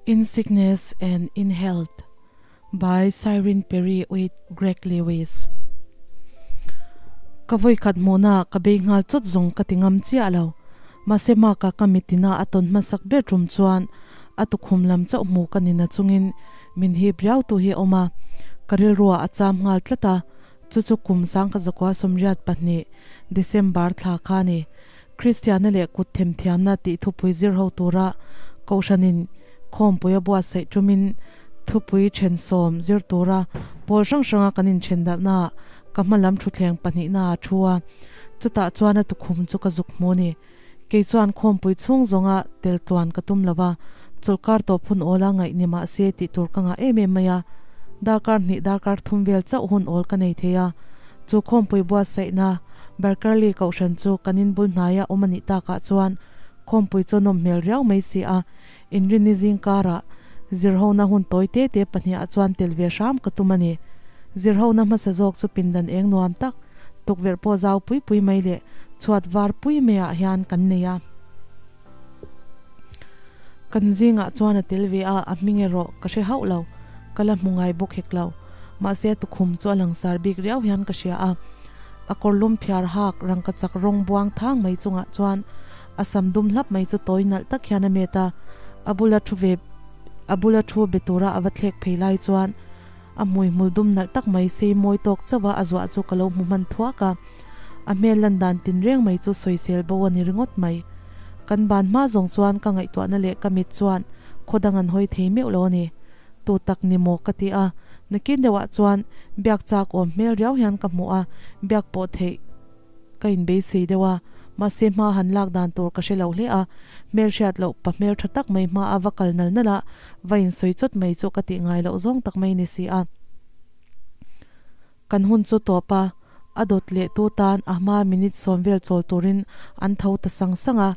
In Sickness and in Health by Cyrene Perry with Greg Lewis. Ka vawikhat hmuhna ka bei nghal chawt zawng ka ti ngam chiah lo. Mahse Mark-a ka mitina a tawn hmasak ber tum chuan a tukhum lam chauh hmu ka ni na chungin min hip riau tu hi a awm a, ka rilruah a cham nghal tlat a, chu chu kum 1982 December thla kha a ni. Kristianna leh kut themthiamna tih thupui zir ho tura Kohhranin khawmpui a buatsaih tumin thupui thensawm zir tura pawl hrang hranga kan inthendarhnaah ka hma lam thutthleng pahnihna a thu a, chutah chuan a tukhum chu ka zuk hmu a ni. Kei chuan khawmpui chhung zawnga tel tluan ka tum lo va, chawlhkar tawp hun awla ngaih ni mah se tih tur ka ngah em em mai a, darkar hnih darkar thum vel chauh hun awl ka nei thei a, chu khawmpui buatsaihna Barkerley Kohhran chu kan inbul hnaia awm a nih takah chuan khawmpui chu nawm hmel riau mai si a, Inrinni zingkarah zirhona hun tawi te te pahniha chuan tel ve hram ka tum a ni. Zirhona hmasa zawk chu pindan eng nuam tak, tukverh pawh zau pui pui mai leh chhuat var pui maiah hian kan nei a. Kan zingah chuan a tel ve a, a hming erawh ka hre hauh lo, ka la hmu ngai bawk hek lo. Mahse a tukhum chu a langsar bik riau hian ka hria a. A kawrlum phiar hak rangkachak rawng buang thang mai chungah chuan A sam dum hlap mai chu tawi nalh tak hian a met a, a bula thu ve a bula thu be tura a va thlek phei lai chuan a hmui hmul dum nalh tak mai sei mawi tawk chauh a a zuah chu ka lo hmu hman thuak a, a hmel lan dan tin reng mai chu sawisel bo a ni ringawt mai. Kan ban hma zawng chuan ka ngaihtuahna leh ka mit chuan khaw dang an hawi thei meuh lo a ni. Tu tak ni maw ka ti a, nakin deuhah chuan biak chak awm hmel riau hian ka hmu a, biak pawh theih Ka inbeisei deuh a, mahse hma han lak dan tur ka hre lo hle a, hmelhriat loh pa hmel tha tak mai hma a va kal nal nal a, va insawi chawt mai chu ka tih ngai loh zawng tak mai ni si a. Kan hun chu tawp a, a dawt leh tu tan a hma minute sawm vel chawl turin an tho ta sang sang a,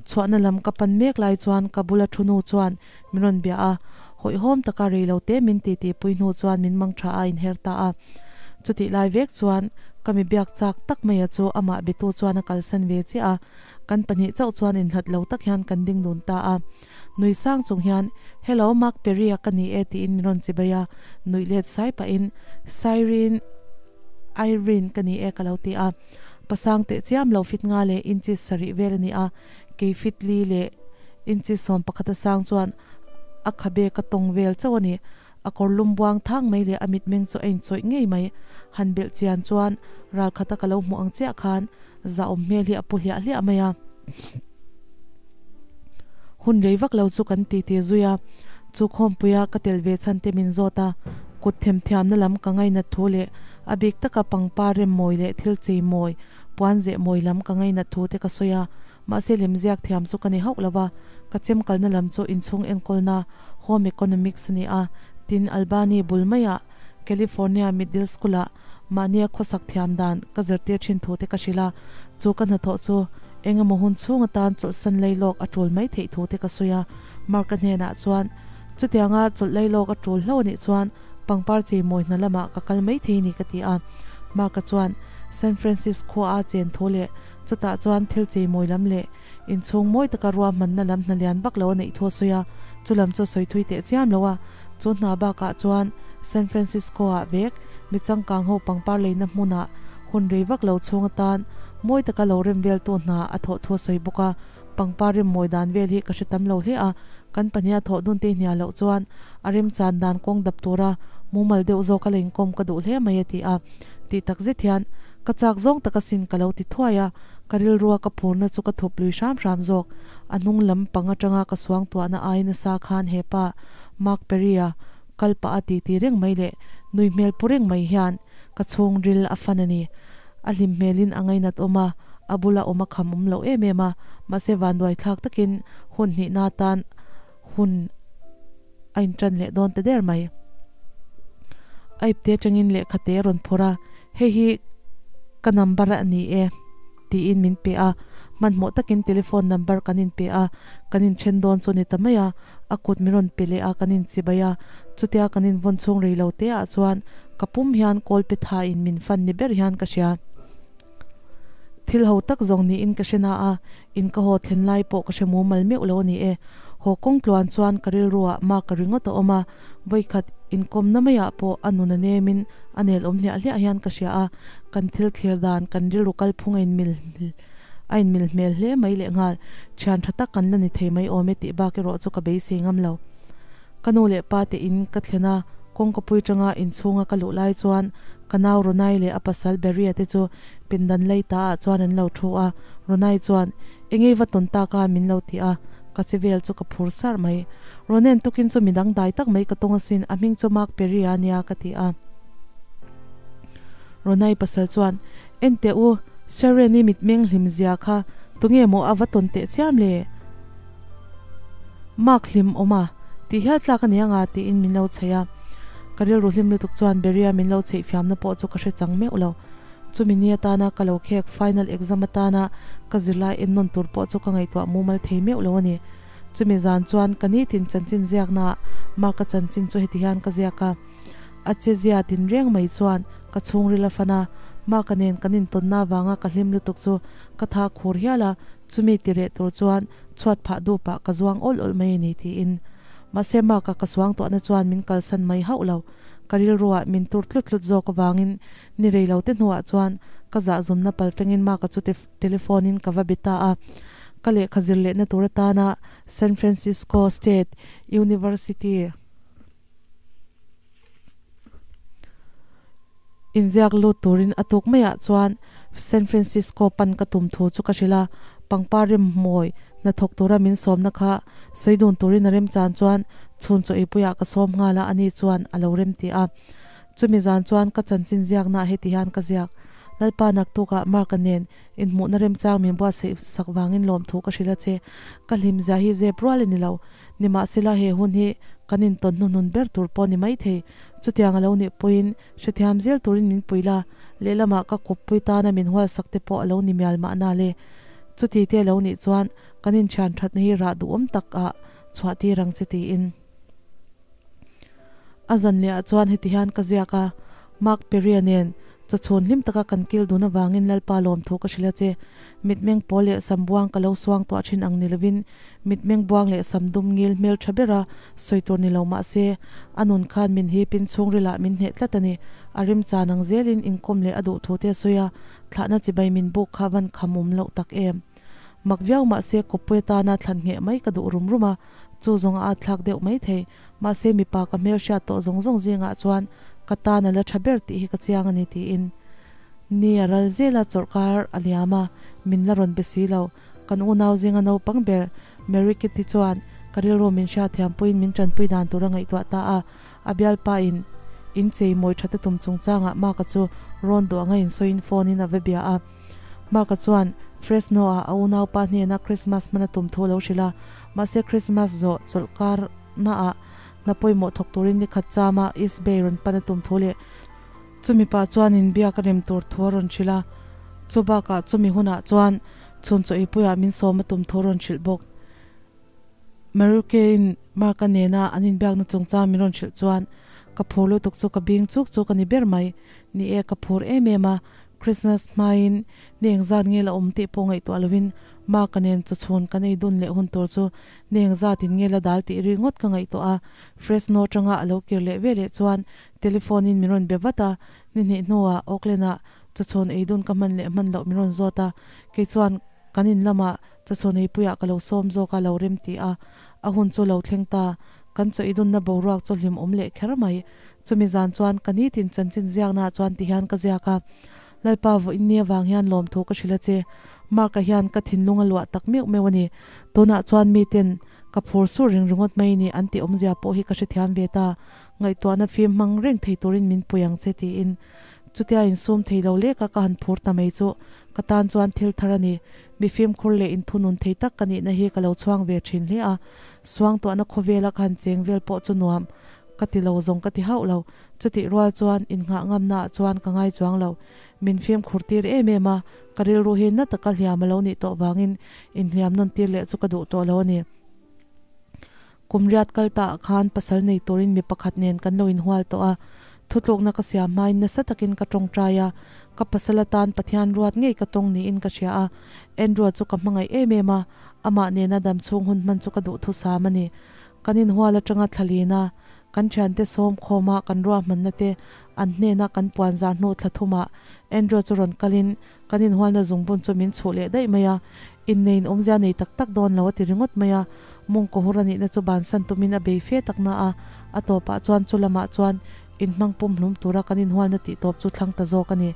chhuahna lam ka pan mek lai chuan ka bula thu nu chuan min rawn bia a, hawihhawm taka rei lo te min titi pui hnu chuan min mang tha a inher ta a. Chutih lai vek chuan ka mi biak chak tak maia chu amah betu chuan a kalsan ve chiah a, kan pahnih chauh chuan inhlat lo tak hian kan ding dun ta a. Nui sang chung hian, Hello Mark Perry-a ka ni e tiin min rawn chibai a, nuih let sai pahin, Cyrene Irene ka ni e ka lo ti a. Pasang teh chiam lo fit nga leh inches sarih vel a ni a, kei fit li leh inches 11 a sang chuan a khabe ka tawng vel chauh a ni. A kawr lum buang thang mai leh a mitmeng chu a inchawih ngei mai. Han belh chian chuan ral khata ka lo hmuh ang chiah khan zahawm hmel hi a pu hliah hliah mai a. Hun rei vak lo chu kan titi zui a, chu khawmpuia ka tel ve chhan te min zawt a, kut themthiamna lam ka ngainat thu leh a bik taka pangpar rem mawi leh thil chei mawi, puan zeh mawi lam ka ngainat thu te ka sawi a, mahse lemziak thiam chu ka ni hauh lo va, ka chem kalna lam chu inchhung enkawlna, Home Economics, a ni a, tin Albany bul maiah California Middle School-ah mahnia khawsak thiam dan ka zirtir thin thu te ka hrilh a, chu ka hnathawh chu eng emaw hun chhung atan chawlhsan lei lawk a tul mai theih thu te ka sawi a, Mark-a hnenah chuan chutianga chawlh lei lawk a tul hlo anih chuan pangpar chei mawi hna lamah ka kal mai thei ni ka ti a, Mark-a chuan San Francisco a chen thu leh chutah chuan thil chei mawi lam leh inchhung mawi taka ruahmanna lam hna lian vak lo a neih thu a sawi a, chu lam chu a sawi thui teh chiam lo a, chu hna bakah chuan San Francisco-ah vek mi changkang ho pangpar leina hmunah hun rei vak lo chhung atan mawi taka lo rem veltu hna a thawh thu a sawi bawk a, pangpar rem mawi dan vel hi ka hre tam lo hle a, kan pahniha thawh dun te hnial loh chuan a remchan dan kawng dap tura mumal deuh zawk a la inkawm ka duh hle mai a ti a, tih tak zet hian ka chak zawng taka sin ka lo ti thuai a. Ka rilrua ka phurna chu ka thup lui hram hram zawk. A hnung lam pang atanga ka suang tuahna ai nasa khan he pa Mark Perry-a kal pah a titi reng mai leh nui hmel pu reng mai hian ka chhung ril a fan a ni. A hlim hmelin a ngainat awm a, a bula awm a kham awm loh em em a, mahse vanduai thlak takin hun hnihna tan hun a intan leh dawn ta der mai. A ipte atangin lehkha te a rawn phawrh a, Hei hi ka number a ni e tiin min pe a, hmanhmawh takin telephone number kan inpe a, kan inthen dawn chu a ni ta mai a, a kut min rawn pe leh a, kan inchibai a, chutia kan invawn chhung rei lo te ah chuan ka pum hian kawl pe thain min fan ni ber hian ka hria. Thil ho tak zawng niin ka hre na a, in ka haw thlen lai pawh ka hre mumal meuh lo a ni e. Haw kawng tluan chuan ka rilruah Mark-a ringawt a awm a, vawikhat inkawmna maiah pawh a nun a nemin a nel awm hliah hliah hian ka hria a, kan thil thlir dan, kan rilru kalphung a inmil a inmil hmel hle mai lehnghal, thian tha tak kan la ni thei mai awm e tih bak erawh chu ka beisei ngam lo. Ka nu leh pa te in ka thlen a, kawngkapui tanga inchhunga ka luh lai chuan ka nau Ronai leh a pasal Barry-a te chu pindan lei ta ah chuan an lo thu a, Ronai chuan, Engei va tawn tak a? min lo ti a, ka che vel chu ka phur sar mai. Ronen tukin chu midang dai tak mai ka tawng asin, a hming chu Mark Perry-a nia ka ti a. Ronai pasal chuan, Enteh u, Sharon-i mitmeng hlim zia kha tunge maw a va tawn teh chiam le? Mark hlim awm a, tih hial tlak a ni anga tiin min lo chheih a. Ka rilru hlim lutuk chuan Beria min lo chheih fiamna pawh chu ka hre chang meuh lo. Chumi ni atana ka lo khek final exam atana ka zirlai ennawn tur pawh chu ka ngaihtuah mumal thei meuh lo a ni. Chumi zan chuan ka nitin chanchin ziaknaah Mark-a chanchin chu heti hian ka ziak a. A che zia tin reng mai chuan ka chhungril a fan a, Mark-a nen kan intawnna avanga ka hlim lutuk chu ka tha khur hial a, chumi ti reh tur chuan chhuat phah dupah ka zuang awlh awlh mai a ni tiin. Mahse Mark-a ka suang tuahna chuan min kalsan mai hauh lo. Ka rilruah min tur tlut tlut zawk avangin ni rei lo te hnuah chuan ka zahzumna pal tangin Mark-a chu telephone in ka va be ta a. Ka lehkha zir lehna tur atana San Francisco State University Inziak lut turin a tuk maiah chuan San Francisco pan ka tum thu chu ka hrilh a, pangpar rim hmawi hnathawk tura min sawmna kha sawi dun turin a remchan chuan chhun chaw eipuiah ka sawm nghal a, ani chuan a lo rem ti a. Chumi zan chuan ka chanchin ziaknaah heti hian ka ziak, Lalpa naktukah Mark-a nen inhmuhna remchang min buatsaih sak vangin lawmthu ka hrilh a che, ka hlimzia hi zep rual i ni lo. Nimahsela he hun hi kan intawn hnuhnun ber tur pawh ni maithei. Chutiang a lo nih pawhin hrethiam zel turin min pui la, lehlamah ka kawppui tana min hualsak te pawh a lo ni mial mahna le. Chuti te lo nih chuan kan inthian thatna hi rah duhawm tak ah chhuah tir ang che tiin. A zan leh ah chuan heti hian ka ziak a, Mark Perry-a nen chawchhun hlim taka kan kil dun avangin Lalpa lawmthu ka hrilh a che. Mitmeng pawl leh sambuang ka lo suang tuah thin ang ni lovin Mitmeng buang leh sam dum ngil hmel tha bera sawi tur ni lo mah se, a nun khan min hipin chhungrilah min hneh tlat a ni. A rimchan ang zelin inkawm leh a duh thu te a sawi a, thlahna chibai min buk kha van kham awm loh tak em. Mak viau mah se kawppui atana thlan ngheh mai ka duh rum rum a, chu zawng a at thlak deuh mai thei. Mahse mipa ka hmelhriat tawh zawng zawng zingah chuan ka tan a la tha ber tih hi ka chiang a ni tiin ni a ral zel a, chawlhkar a liam a, min la rawn be si lo. Kan unau zinga naupang ber Mary Kitty chuan ka rilru min hriatthiam puiin min tanpui dan tur a ngaihtuah ta a, a bialpa in in chei mawi that a tum chungchangah Mark-a chu rawn duh anga insawiin phone in a va bia a. Mark-a chuan Fresno ah a unaupa hnena Christmas hman a tum thu a lo hrilh a, mahse Christmas zawh chawlh karna ah hna pawimawh thawk turin nikhat chama East Bay rawn pan a tum thu leh chumi pah chuan inbiak a rem tur thu a rawn hrilh a, chu bakah chumi hunah chuan Chhun chaw eipuiah min sawm a tum thu rawn hrilh bawk. Maruke-in Mark-a nena an inbiakna chungchang min rawn hrilh chuan ka phur lutuk chu ka bing chuk chuk a ni ber mai. Ni e, ka phur em em a, Christmas hmain ni engzat nge la awm tih pawh ngaihtuah lovin Mark-a nen chaw chhun kan ei dun leh hun tur chu ni engzatin nge la dal tih ri ngawt ka ngaihtuah a. Fresno atanga a lo kir leh veleh chuan telephone-in min rawn be vat a, ni hnih hnuah Auckland-ah Chawchhawn ei dun ka hman leh hman loh min rawn zawt a, kei chuan kan in lamah chawchhawn eipuiah ka lo sawm zawk a lo rem ti a, a hun chu lo thleng ta, kan chaw ei dunna boruak chu hlim awm leh kher mai. Chumi zan chuan ka nitin chanchin ziaknaah chuan ti hian ka ziak a, Lalpa vawiin ni avang hian lawmthu ka hrilh a che, Mark-a hian ka thinlung a luah tak meuh meuh a ni, tunah chuan miten ka phur sur ring ringawt mai ni an tih awmzia pawh hi ka hrethiam ve ta, ngaihtuahna fim hmang reng thei turin min pui ang che tiin. Chutia insum thei lo leka ka han phur ta mai chu ka tan chuan thil thar a ni. Mi fimkhur leh inthunun thei tak ka nihna hi ka lo chhuang ve thin hle a. Suangtuahna khawvela ka han cheng vel pawh chu nuam ka ti lo zawng ka ti hauh lo. Chutih rual chuan innghah ngamnaah chuan ka ngai chuang lo. Min fimkhur tir em em a, ka rilru hi na taka hliam a lo nih tawh vangin inhliam nawn tir leh chu ka duh tawh lo a ni. Kum riat kal ta ah khan pasal nei turin mi pakhat nen kan lo inhual tawh a, thutlukna ka siam hmain nasa takin ka tawngtai a. Ka pasal atan Pathian ruat ngei ka tawng niin ka hria a, Andrew-a chu ka hmangaih em em a, amah nena dam chhung hun hman chu ka duhthusam a ni. Kan inhual atanga thlalina kan thiante sawm khawma kan ruahmanna te an hnena kan puan zar hnu thla thumah Andrew chu rawn kalin kan inhualna zungbun chu min chhuh leh daih mai a, inneiin awmzia nei tak tak dawn lo a ti ringawt mai a, mawngkaw hur a nihna chu bansan tumin a bei fe tak na a, a tawpah chuan chu lamah chuan inhmang pumhlum tura kan inhualna tih tawp chu thlang ta zawk a ni.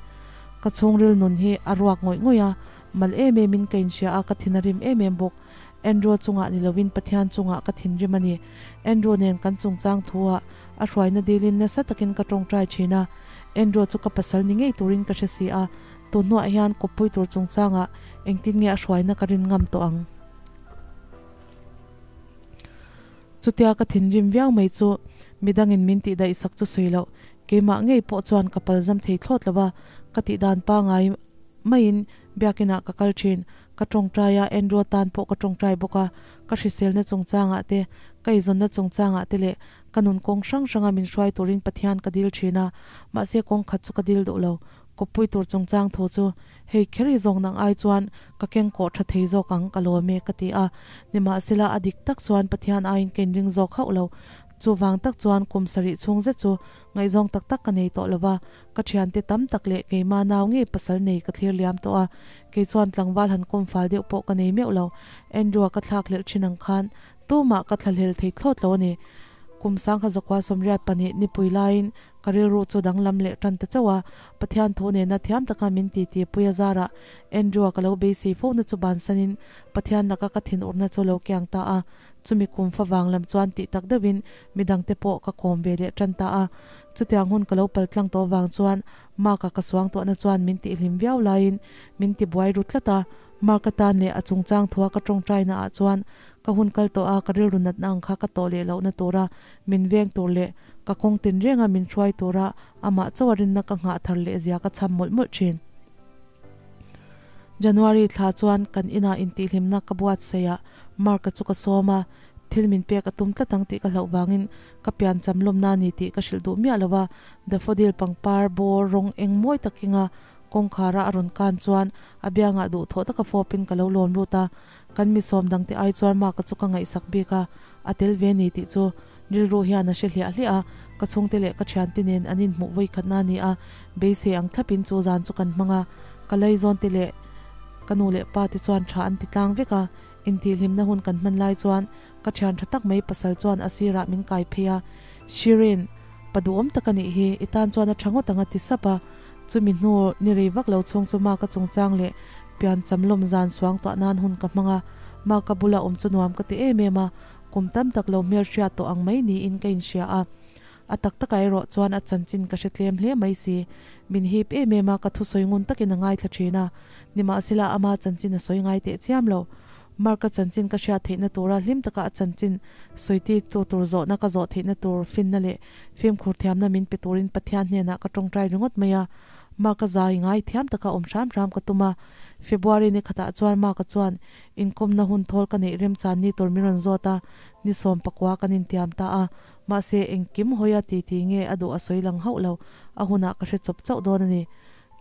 Ka chhungril nun hi a ruak ngawih ngawih a, mal em emin ka inhria a, ka thin a rim em em bawk. Andrew chungah ni lovin Pathian chungah ka thinrim a ni. Andrew nen kan chungchang thu-ah a hruaina dilin nasa takin ka tawngtai thin a. Andrew chu ka pasal ni ngei turin ka hre si a, tun hnuah hian kawppui tur chungchangah engtin nge a hruaina ka rin ngam tawh ang? Chutia ka thinrim viau mai chu midangin min tihdaih sak chu sawi loh, keimah ngei pawh chuan ka palzam thei thlawt lo va, ka tihdan pangai maiin biakinah ka kal thin. Ka tawngtai a, Andrew tan pawh ka tawngtai bawk a, ka hriselna chungchangah te, ka eizawnna chungchangah te leh ka nun kawng hrang hranga min hruai turin Pathian ka dil thin a, mahse kawng khat chu ka dil duh lo. Kawppui tur chungchang thu chu hei kher hi zawng nang ai chuan ka keng kawh tha thei zawk ang ka lawm e ka ti a, nimahsela a dik tak chuan Pathian aiin ka inring zawk hauh lo. Chuvang tak chuan kum sarih chhung zet chu ngaihzawng tak tak ka nei tawh lo va, Ka thiante tam tak leh keimah nau ngei pasal nei ka thlir liam tawh a, kei chuan tlangval han kawm fal deuh pawh ka nei meuh lo. Andrew-a ka thlak hlelh thin ang khan tumah ka thlahlel thei thlawt lo a ni. Kum sangha zakua 82 nipui laiin ka rilru chu danglam leh tan ta chauh a, Pathian thu nena thiam taka min titi pui a zarah Andrew-a ka lo beisei fo na chu bansanin Pathian laka ka thinurna chu lo kiang ta a. Chumi kum favang lam chuan tih tak deuhin midangte pawh ka kawm ve leh tan ta a. Chutiang hun ka lo pal tlang tawh vang chuan Mark-a ka suang tawhna chuan min tihhlim viau laiin min tibuai ru tlat a. Mark-a tan leh a chungchang thua ka tawngtaina ah chuan ka hun kal tawh a, ka rilru natna ang kha ka tawh leh lohna tura min veng tur leh ka kawng tinrenga min hruai tura amah chauh a rinna ka nghah thar leh zia ka cham mawlh mawlh thin. January thla chuan kan inah intihhlimna ka buatsaih a, Mark-a chu ka sawm a, thil min pek a tum tlat ang tih ka hlauh vangin ka pian cham lawmna a ni tih ka hrilh duh miah lo va, daffodil pangpar bawr rawng eng mawi takinga kawngkhara a rawn kan chuan a biangah duhthawh taka fawpin ka lo lawm lut a, kan mi sawm dangte ai chuan Mark-a chu ka ngaihsak bik a, a tel ve ni tih chu rilru hian a hre hliah hliah a, ka chhungte leh ka thiante nen an inhmuh vawikhatna a ni a, beisei ang thlapin chu zan chu kan hmang a, ka laizawnte leh ka nu leh pa te chuan tha an ti tlang vek a. Intihhlimna hun kan hman lai chuan ka thian tha tak mai pasal chuan a sirah min kai phei a, Shirin, pa duhawm tak a nih hi, i tan chuan a tha ngawt ang a ti sap a. Chumi hnu ni rei vak lo chhung chu Mark-a chungchang leh pian cham lawm zan suang tuah nan hun ka hmang a, Mark-a bula awm chu nuam ka ti em em a, kum tam tak lo hmelhriat tawh ang mai niin ka inhria a. A tak takah erawh chuan a chanchin ka hre tlem hle mai si. Min hip em em a, ka thusawi ngun takin a ngaithla thin a. Nimahsela ama chanchin a sawi ngai teh chiam lo. Mark-a chanchin ka hriat theihna tura hlim taka a chanchin sawi ti tu tur zawhna ka zawh theihna tur finna leh fimkhur thiamna min pe turin Pathian hnenah ka tawngtai ringawt mai a. Mark-a zai ngai thiam taka awm hram hram ka tum a. February ni khatah chuan Mark-a chuan inkawmna hun thawl ka neih remchan ni tur min rawn zawt a, ni 19 kan intiam ta a. Mahse, engkim hawia ti ti nge a duh a sawi lang hauh lo, a hunah ka hre chawp chauh dawn a ni.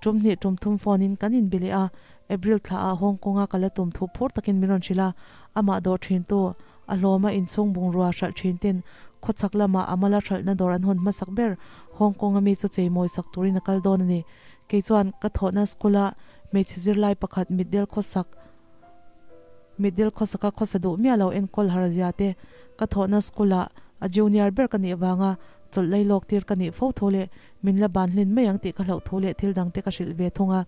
Tum hnih tum thum phone in kan inbi leh a, April thla ah Hong Kong a ka la tum thu phur takin min rawn hrilh a, amah dawr thin tu, a hlawma inchhung bungrua hralh thin ten khawchhak lamah a mala hralhna dawr an hawn hmasak ber Hong Kong a mi chu cheimawi sak turin a kal dawn a ni. Kei chuan ka thawhna school a hmeichhe zirlai pakhat mitdel khawsak Mitdel khawsaka khawsa duh miah lo enkawl har zia te, ka thawhna school ah a junior ber ka nih vanga chawlh lei lawk tir ka nih fo thu leh min la ban hlin mai ang tih ka hlauh thu leh thil dang te ka hrilh ve thung a.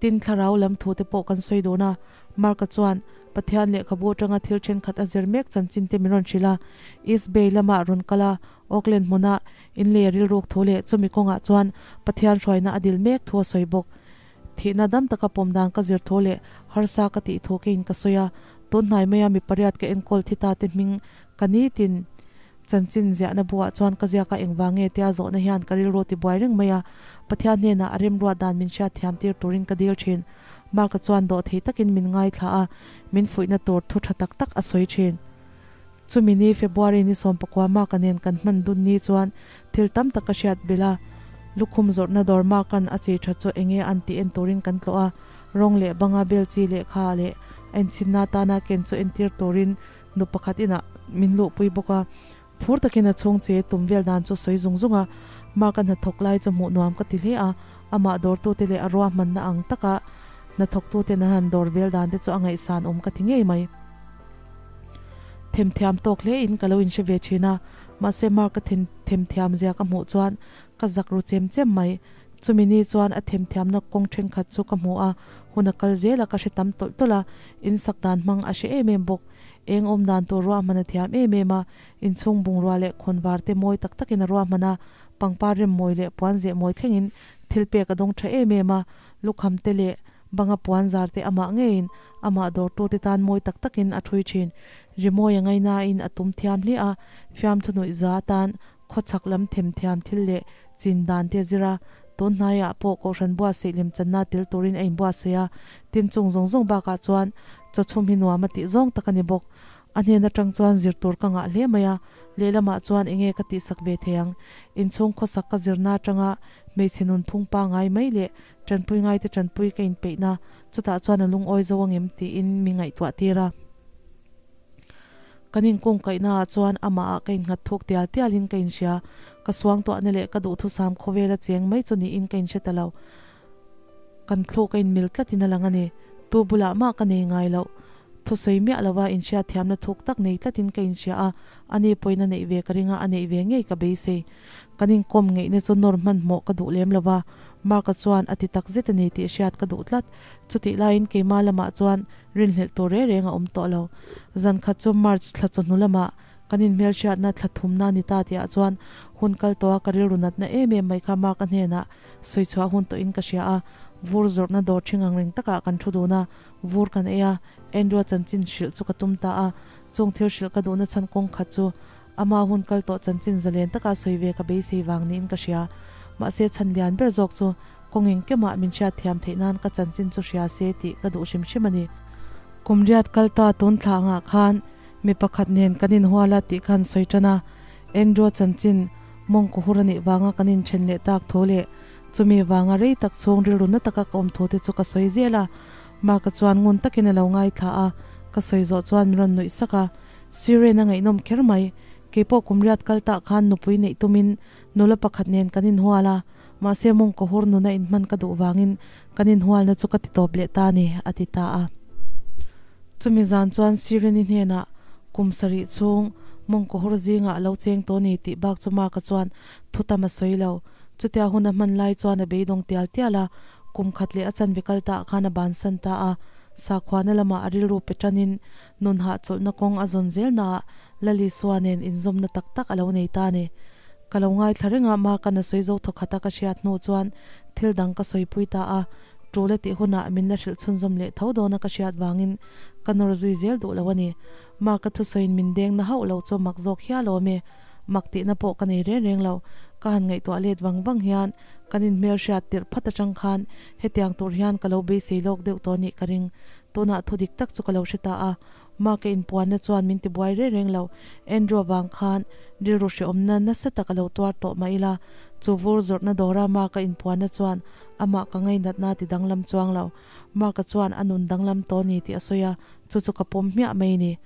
Tin, thlarau lam thu te pawh kan sawi dun a, Mark-a chuan Pathian lehkhabu atanga thil thenkhat a zir mek chanchin te min rawn hrilh a, East Bay lamah rawn kal a, Auckland hmuna inlei a rilruk thu leh chumi kawngah chuan Pathian hruaina a dil mek thu a sawi bawk. Thihna dam taka pawm dan ka zir thu leh harsa ka tih thu keiin ka sawi a, tun hnai maia mi pariat ka enkawl thi ta te hming ka nitin chanchin ziahna buah chuan ka ziak a engvang nge tia zawhna hian ka rilru ti buai reng mai a, Pathian hnenah a remruat dan min hriat thiam tir turin ka dil thin. Mark-a chuan dawhthei takin min ngaithla a, min fuihna tur thu tha tak tak a sawi thin. Chumi ni February ni 19 Mark-a nen kan hman dun ni chuan thil tam tak ka hriat belh a. Lukhum zawrhna dawr Mark-a'n a chei that chu enge an tih en turin kan tlawh a, rawng leh banga bel chi lehkha leh a inchhinna atana ken chu entir turin nu pakhat inah min luhpui bawk a. Phur takin a chhung che tum vel dan chu sawi zung zung a, Mark-a hnathawk lai chu hmuh nuam ka ti hle a, amah dawrtute leh a ruahmanna ang taka hnathawktuten an han dawr vel dan te chu a ngaihsan awm ka ti ngei mai. Themthiam tawk hle in ka lo inhre ve thin a, mahse Mark-a themthiam zia ka hmuh chuan ka zak ru chem chem mai. Chumi ni chuan a themthiamna kawng thenkhat chu ka hmu a, hun a kal zel a ka hre tam tawlh tawlh a, insak dan hmang a hre em em bawk. Eng awm dan tur ruahman a thiam em em a, inchhung bungrua leh khawnvar te mawi tak takin a ruahman a, pangpar rem mawi leh puan zeh mawi thlengin thil pek a dawng tha em em a, lukham te leh banga puan zar te amah ngeiin amah dawrtute tan mawi tak takin a thui thin. Rimawi a ngainain a tum thiam hle a, fiamthu nuih za atan khawchhak lam themthiam thil leh chin dan te a zir a, tun hnaiah pawh Kohhran buatsaih lemchanna tel turin a inbuatsaih a, tin chung zawng zawng bakah chuan chawchhum hi nuam a tih zawng tak a ni bawk. A hnen atang chuan zir tur ka ngah hle mai a, lehlamah chuan enge ka tihsak ve thei ang? Inchhung khawsak ka zirna atanga hmeichhe nunphung pangai mai leh tanpui ngaite tanpui ka inpeihna, chutah chuan a lungawi zo angem tiin mi ngaihtuah tir a. Kan inkungkaihnaah chuan amahah ka innghat thuk tial tialin ka inhria. Ka suangtuahna leh ka duhthusam khawvela cheng mai chu niin ka inhre ta lo. Kan thluk a inmil tlatin a lang a ni. Tu bulah mah ka nei ngai loh. Thusawi miah lova inhriatthiamna thuk tak nei tlatin ka inhria a, ani pawhin a neih ve ka ring a, a neih ve ngei ka beisei. Kan inkawm ngeihna chu nawr hmanhmawh ka duh lem lova, Mark-a chuan a ti tak zet a ni tih hriat ka duh tlat. Chutih laiin keimah lamah chuan Rinhlelh tur reng reng a awm tawh lo. Zan khat chu March thla chawhnu lamah kan inhmelhriatna thla thumna a ni ta tihah chuan hun kal tawha ka rilru natna em em mai kha Mark-a hnenah sawi chhuah hun tawhin ka hria a. Vur zawrhna dawr ṭhing ang reng takah kan thu dun a, vur kan ei a, Andrew-a chanchin hrilh chu ka tum ta a. Chung thil hrilh ka duhna chhan kawng khat chu ama hun kal tawh chanchin zalen taka sawi ve ka beisei vang niin ka hria. Mahse chhan lian ber zawk chu Kawng engkemah min hriatthiam theih nan ka chanchin chu hria se tih ka duh hrim hrim a ni. Kum riat kal ta tun thla angah khan mi pakhat nen kan inhual a tih khan sawi tan a, Andrew-a chanchin mawngkaw hur a nih vanga kan inthen leh tak thu leh chumi vanga rei tak chhung rilru na taka ka awm thu te chu ka sawi zel a. Mark-a chuan ngun takin a lo ngaithla a, ka sawi zawh chuan min rawn nuih sak a. Siren a ngaihnawm kher mai, keipawh kum riat kal tah khan nupui neih tumin nula pakhat nen kan inhual a, Mahse mawngkaw hur nuna inhman ka duh vangin kan inhualna chu ka ti tawp leh ta a ni, a ti ta a. Chumi zan chuan Sirini hnenah kum sarih chhung mawngkaw hur zingah a lo cheng tawh a ni tih bak chu Mark-a chuan thu tam a sawi lo. Chutia hun a hman lai chuan a beidawng tial tial a, kum khat leh a chanve kal taah khan a bansan ta a. Sakhuana lamah a rilru pe tanin nun hahchawlhna kawng a zawn zelnaah Lalisua nen inzawmna tak tak a lo nei ta a ni. Ka lo ngaithla reng a, Mark-a'n a sawi zo thawkhat a ka hriat hnu chuan thil dang ka sawipui ta a, tul a tih hunah min la hrilh chhunzawm leh tho dawn a ka hriat vangin ka nawr zui zel duh lo a ni. Mark-a thusawiin min deng na hauh lo chu mak zawk hial awm e. Mak tihna pawh ka nei reng reng lo. Ka han ngaihtuah let vang vang hian kan inhmel hriat tirh phat atang khan hetiang tur hian ka lo beisei lawk deuh tawh nih ka ring. Tunah thu dik tak chu ka lo hre ta a. Mark-a inpuanna chuan min tibuai reng reng lo. Andrew avang khan rilru hreawmna nasa tak a lo tuar tawh mah ila, chu vur zawrhna dawra Mark-a inpuanna chuan amah ka ngainatna ti danglam chuang lo. Mark-a chuan a nun danglam tawh ni tih a sawi a, chu chu ka pawm hmiah mai ni.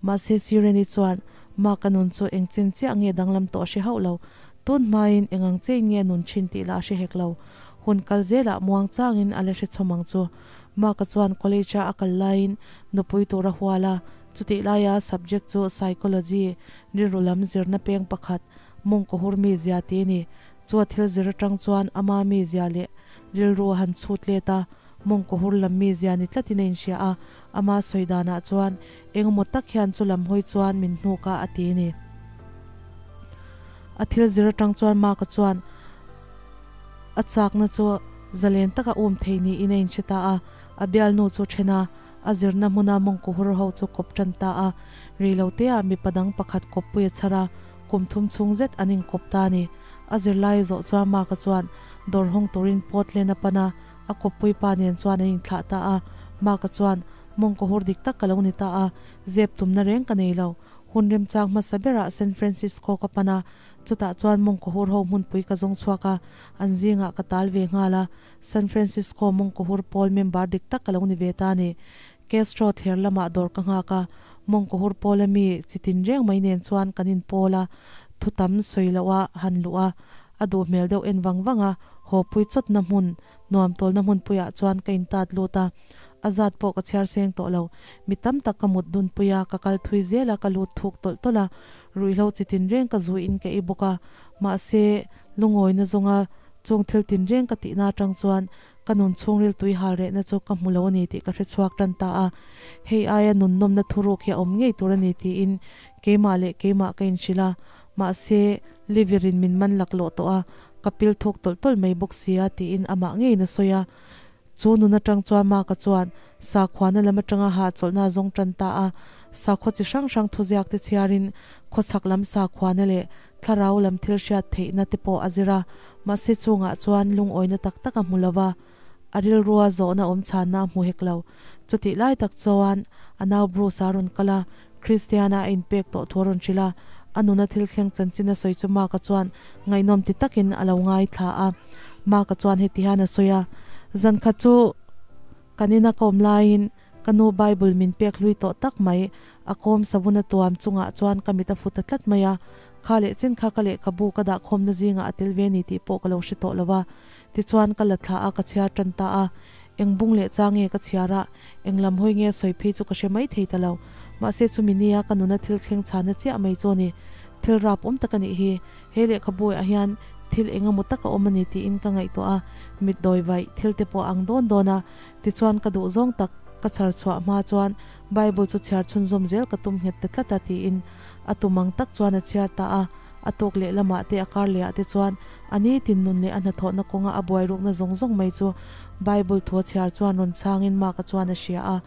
Mahse Sireni chuan Mark-a nun chu eng chin chiah nge danglam tawh a hre hauh lo. Tun hmain eng ang chein nge nun thin tih lah a hre hek lo. Hun kal zelah muang changin a la hre chhawm ang chu. Mark-a chuan college-a a kal laiin nupui tur a hual a, chutih laia subject chu Psychology, rilru lam zirna peng pakhat, mawngkaw hur mizia tih a ni. Chu a thil zir atang chuan ama mizia leh rilru a han chhut let a, mawngkaw hur lam mizia ni tlatin a inhria a, ama sawi danah chuan engemaw tak hian chu lam hawi chuan min hnuk a a ti a ni. A thil zir atang chuan Mark-a chuan a chakna chu zalen taka um thei niin a inhre ta a, a bialnu chu then a, a zirna hmuna mawngkaw hur ho chu kawp tan ta a. Reiloteah mipa dang pakhat kawppui a chhar a, kum thum chhung zet an inkawp ta a ni. A zirlai a zawh chuan Mark-a chuan dawr hawng turin Portland a pan a, a kawppui pa nen chuan an inthlah ta a. Mark-a chuan, Mawngkaw hur dik tak ka lo ni ta a, zep tumna reng ka nei lo. Hun remchang hmasa berah San Francisco ka pan a. Chutah chuan mawngkawhur ho hmunpui ka zawng chhuak a, an zingah ka tal ve nghal a, San Francisco mawngkawhur pawl member dik tak ka lo ni ve ta a ni. Castro thler lamah dawr ka nghak a, mawngkawhur pawla mi chi tin reng mai nen chuan kan inpawl a, thu tam sawi loh a han luh a, a duh hmel deuh en vang vang a, haw pui chawtna hmun, nuam tawlna hmunpuiah chuan ka intat lut a, a zat pawh ka chhiar seng tawh lo. Mi tam tak ka mut dun pui a, ka kal thui zel a, ka lut thuk tawlh tawlh a, ruihhlo chi tin reng ka zu in ka ei bawk a, mahse, lungawina zawnga chung thil tin reng ka tihna atang chuan Ka nun chhungril tui hal rehna chu ka hmu lo a ni tih ka hre chhuak tan ta a, hei aia nun nawmna thuruk hi a awm ngei tur a ni tiin keimah leh keimah ka inhrilh a, mahse Livirin min man laklawh tawh a, ka pil thuk tawlh tawlh mai bawk si a tiin amah ngeiin a sawi a. Chu nun atang chuan Mark-a chuan sakhuana lam atanga hahchawlhna a zawng tan ta a, sakhua chi hrang hrang thuziak te chhiarin khawchhak lam sakhuana leh Thlarau lam thil hriat theihna te pawh a zir a, mahse chungah chuan lungawina tak tak a hmu lo va, a rilrua zawhna awm chhanna a hmu hek lo. Chutih lai tak chuan a nau Bruce a rawn kal a, Kristiana a inpek tawh thu a rawn hrilh a, a nuna thil thleng chanchin a sawi chu Mark-a chuan ngaihnawm ti takin a lo ngaithla a. Mark-a chuan heti hian a sawi a, Zan khat chu kan ina ka awm laiin Ka nu Bible min pek hlui tawh tak mai, a kawm savun a tuam chungah chuan ka mit a fu ta tlat mai a. Kha leh chin kha ka lehkhabu ka dahkhawmna zingah a tel ve ni tih pawh ka lo hre tawh lo va. Tichuan ka la thla a, ka chhiar tan ta a. Eng bung leh chang nge ka chhiar a, eng lam hawi nge sawi phei chu ka hre mai thei ta lo. Mahse chumi nia ka nuna thil thleng chhana chiah mai chu a ni. Thil rap awm tak a nih hi. He lehkhabuah hian thil eng emaw tak a awm a ni tiin ka ngaihtuah a, mitdawi vaih thil te pawh a ang dawn dawn a. Tichuan ka duh zawng tak ka chhar chhuah hma chuan Bible chu chhiar chhunzawm zel ka tum nghet ta tlat a tiin a tum ang tak chuan a chhiar ta a. A tuk leh lamah te a kar lehah te chuan a nitin nun leh a hnathawhna kawnga a buai rukna zawng zawng mai chu Bible thu a chhiar chuan rawn chhangin Mark-a chuan a hria a.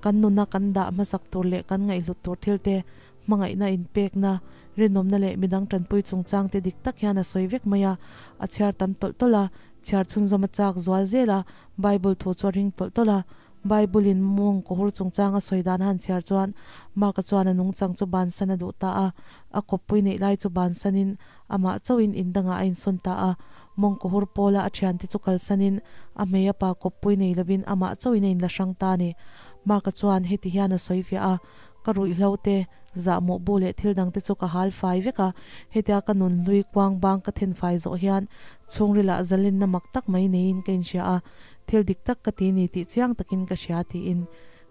Kan nuna kan dah hmasak tur leh kan ngaihhlut tur thil te hmangaihna inpekna, rinawmna leh midang tanpui chungchang te dik tak hian a sawi vek mai a. A chhiar tam tawlh tawlh a, chhiar chhunzawm a chak zual zel a, Bible thu chu a ring tawlh tawlh a, Bible in mawng kawhur chungchang a sawi dan a han chhiar chuan Mark-a chuan a nungchang chu bansan a duh ta a, a kawppui neih lai chu bansanin amah chauhin in dangah a insawn ta a, mawng kawhur pawla a thiante chu kalsanin a hmei a pa kawppui nei lovin amah chauhin a inla hrang ta a ni. Mark-a chuan heti hian a sawi fiah a, Ka ruihhlo te, zahmawh bu leh thil dang te chu ka hal fai vek a, hetia ka nun hlui kuang bang ka then fai zawh hian chhungrilah zalenna mak tak mai neiin ka inhria a, thil dik tak ka ti ni tih chiang takin ka hria tiin.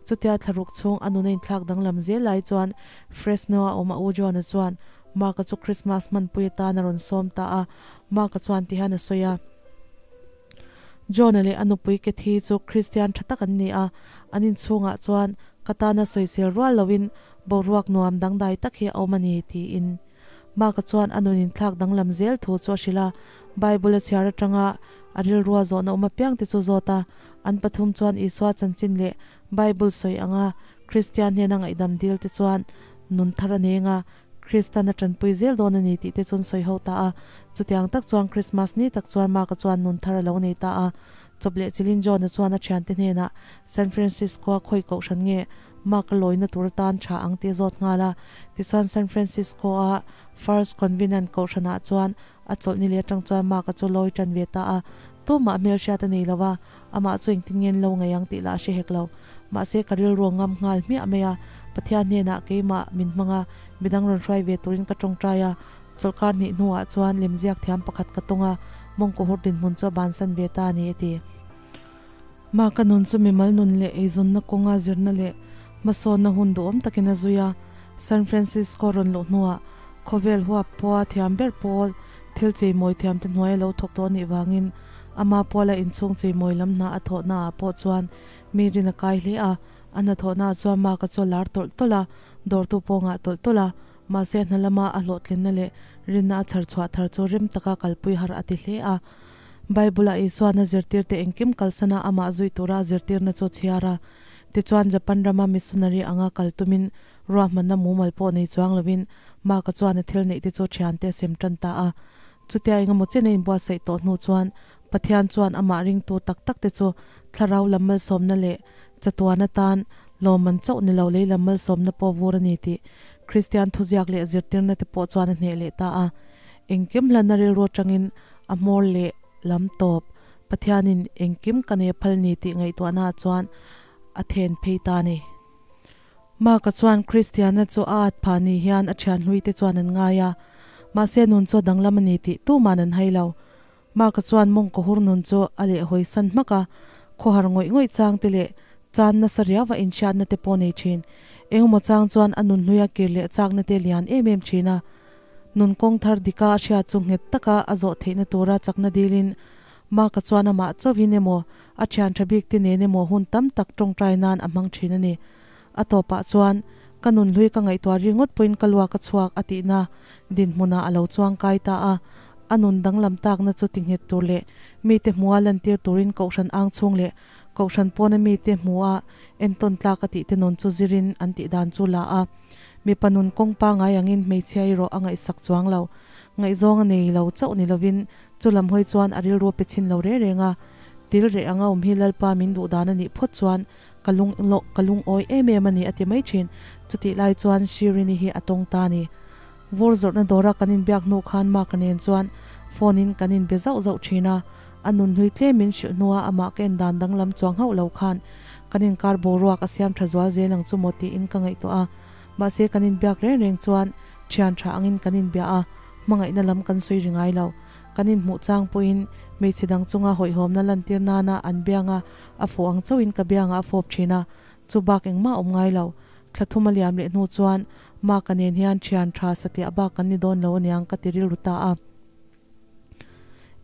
Chutia thlaruk chhung a nuna inthlak danglam zel lai chuan Fresno-a awm a u John-a chuan Mark-a chu Christmas hmanpui atan a rawn sawm ta a, Mark-a chuan ti hian a sawi a. John-a leh a nupui Kathy chu Kristian tha tak an ni a, an inchhungah chuan ka tana sawisel rual loin boruak nuam dangdai tak hi a awm a ni, tiin. Mark-a chuan a nun inthlak danglam zel thu chu a hrilh a, Bible a chhiar atanga a rilrua zawhna awm apiang te chu zawt a, an pathum chuan Isua chanchin leh Bible sawi anga Kristian hnena ngaihdam dil te chuan nun thar a neng a, Kristan a tanpui zel dawn a ni tih te chuan sawi ho ta a. Chutiang tak chuan Krismas ni tak chuan Mark-a chuan nun thar a lo nei ta a. Chawp leh chilin John-a chuan a thiante hnenah San Francisco-a khawi kohhran nge Mark-a lawina tur atan tha ang tih a zawt nghal a. Tichuan San Francisco-a First Convenant kohhranah chuan a chawlh ni leh atang chuan Mark-a chu lawi tan ve ta a. Tumah hmelhriat a nei lo va, amah chu engtin nge an lo ngaih ang tih lah a hre hek lo. Mahse ka rilru a ngam nghal hmiah mai a, Pathian hnenah keimah min hmang a, midang rawn hruai ve turin ka tawngtai a, chawlhkar hnih hnuah chuan lemziak thiam pakhat ka tawng a, mawngkaw hur dinhmun chu a bansan ve ta a ni a ti. Mah ka nun chu mimal nun leh eizawnna kawnga zirna leh hmasawnna hun duhawm takin a zui a, San Francisco rawn luh hnuah khawvel huap pawha thiam ber pawl thil cheimawi thiamte hnuaia lo thawk tawh a nih vangin ama puala inchhung cheimawi lam hna a thawhnaah pawh chuan Mi rin a kai hle a, a hnathawhnaah chuan Mark a chaw lar tawlh tawlh a, dawrtu pawh ngah tawlh tawlh a, mahse a hna lama a hlawhtlinna leh rinna a chhar chhuah thar chu rem taka kalpui har a ti hle a. Bible-ah Isuan a zirtirte engkim kalsana amah zui tura a zirtirna chu a chhiar a. Tichuan Japan rama missionary anga kal tumin ruahmanna mumal pawh nei chuang lovin Mark-a chuan a thil neihte chu thiante a sem tan ta a. Chutia engemaw chen a inbuatsaih tawh hnu chuan Pathian chuan amah ringtu tak takte chu thlarau lam malsawmna leh chatuan atan lawmman chauh ni lo lei lam malsawmna pawh vur a ni tih Kristian thuziak leh zirtirna te pawh chuan a hneh leh ta a. Engkim hlanna rilru atangin a hmawr leh lam tawp Pathianin engkim ka nei phal ni tih ngaihtuahnaah chuan a then phei ta a ni. Mark-a chuan Kristianna chu a at phah ni hian a thian hluite chuan an ngai a, mahse nun chu a danglam a ni tih tuman an hai lo. Mark-a chuan mawngkaw hur nun chu a lehhawi san hmak a, khawhar ngawih ngawih chang te leh chan nasa riau a inhriatna te pawh nei thin. Engemaw chang chuan a nun hluia kir leh chakna te lian em em thin a. Nun kawng thar dika a hriat chu nghet taka a zawh theihna tura chakna dilin Mark-a chuan amah chauhin emaw a thian tha bik te nen emaw hun tam tak tawngtai nan a hmang thin a ni. A tawpah chuan, Ka nun hlui ka ngaihtuah ri ngawt pawhin ka luak a chhuak a tihna dinhmunah a lo chuang kai ta a. A nun danglam takna chu tinghet tur leh mite hmua lantir turin Kohhran ang chhung leh Kohhran pawna mite hmua entawn tlak a tihte nun chu zirin an tih dan chu la a. Mipa nun kawng pangai angin hmeichhia erawh a ngaihsak chuang lo. Ngaihzawng a nei lo chauh ni lovin chu lam hawi chuan a rilru pe chhin lo reng reng a. Til reh anga awm hi Lalpa min duh dan a nih phawt chuan Ka lung loh, ka lungawi em em a ni a ti mai thin. Chutih lai chuan Shirini hi a tawng ta a ni. Vur zawrhna dawra kan inbiak hnu khan Mark-a nen chuan phone in kan inbe zauh zauh thin a. A nun hlui tlem min hrilh hnua amah ka en dan danglam chuang hauh lo khan kan inkar boruak a siam tha zual zel ang chu maw tiin ka ngaihtuah a. Mahse kan inbiak reng reng chuan thian tha angin kan inbia a, hmangaihna lam kan sawi ri ngai lo. Kan inhmuh chang pawhin hmeichhe dang chunga hawihhawmna lantir nana an bianga A fuh ang chauhin ka biangah a fawp thin a, chu bak engmah a awm ngai lo. Thla thum a liam leh hnu chuan Mark-a nen hian thian tha satliah bak kan ni dawn lo aniang ka ti rilru ta a.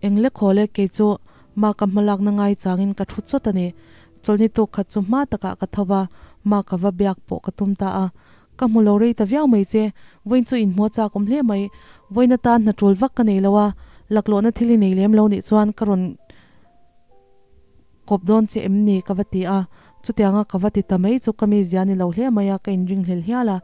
Eng le khaw le kei chu Mark-a hmalakna ngai changin ka thu chawt a ni. Chawlhni tuk khat chu hma takah ka tho va, Mark-a va biak pawh ka tum ta a. Ka hmu lo rei ta viau mai che, vawiin chu inhmuh a chak awm hle mai. Vawiin atan hna tul vak ka nei lo a, laklawhna thil i nei lem lo nih chuan ka rawn Kawp dawn che em ni? ka va ti a, chutianga ka va ti ta mai chu ka mi zia ni lo hle mai a, ka inringhlel hial a.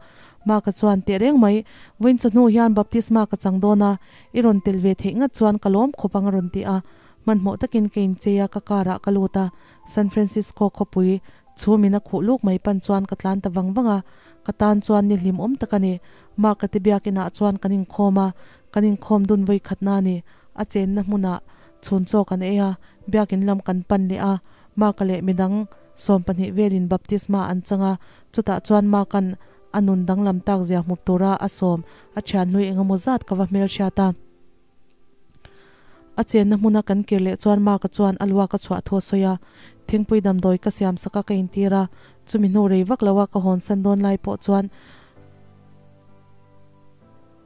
Mark-a chuan, Teh reng mai, vawiin chawhnu hian baptisma ka chang dawn a, i rawn tel ve theih ngat chuan ka lawm khawp ang a rawn ti a. Hmanhmawh takin ka inchei a, ka car ah ka lut a, San Francisco khawpui chhum in a khuh luk mai pan chuan ka tlan ta vang vang a, ka tan chuan ni hlim awm tak a ni. Mark-a te biakinah chuan kan inkhawm a, kan inkhawm dun vawi khatna a ni. A chenna hmunah chhun chaw kan ei a, biakin lam kan pan leh a, Mark-a leh midang 12 velin baptisma an chang a, chutah chuan Mark-a'n a nun danglam tak zia hmup tura a sawm a thian hlui engemaw zat ka va hmelhriat a. A chenna hmuna kan kir leh chuan Mark-a chuan a luak a chhuah thu a sawi a, thingpui damdawi ka siam sak a ka intir a, chumi hnu rei vak loa ka hawnsan dawn lai pawh chuan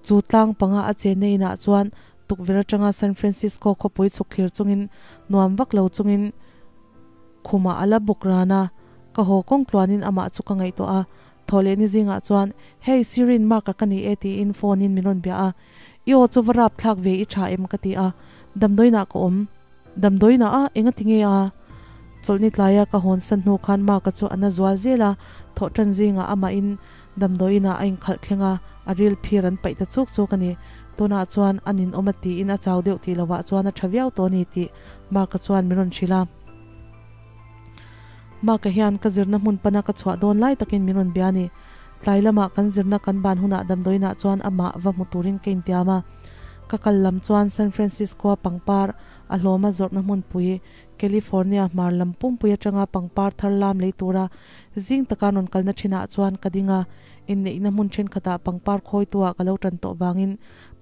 Chu tlang panga a chenna inah chuan tukverh atanga San Francisco khawpui chhuk thlir chungin nuam vak lo chungin khumah a la bawk ran a. Ka haw kawng tluanin amah chu ka ngaihtuah a, thaw leh ni zingah chuan, Hey, Sirin, Mark-a ka ni e tiin phone in min rawn bia a. I aw chu va rap thlak ve i tha em ka ti a. Damdawiinah ka awm. Damdawiinah a? Engati nge a? Chawlhni tlaia ka hawn san hnu khan Mark-a chu a na zual zel a, thawh tan zingah amahin Damdawiinah a inkhalh thleng a, a ril phir an paih ta chuk chuk a ni. Tunah chuan a ninawm a tiin a chau deuh tih lovah chuan a tha viau tawh a ni tih Mark-a chuan min rawn hrilh a. Mark-a hian ka zirna hmun pana ka chhuah dawn lai takin min rawn bia a ni. Tlai lamah kan zirna kan ban hunah damdawiinah chuan amah va hmu turin ka intiam a. Ka kal lam chuan San Francisco-a pangpar a hlawma zawrhna hmunpui California hmar lam pumpui atanga pangpar thar lam lei tura zing taka rawn kalna thinah chuan ka ding a, inneihna hmun thenkhatah pangpar khawitua ka lo tan tawh vangin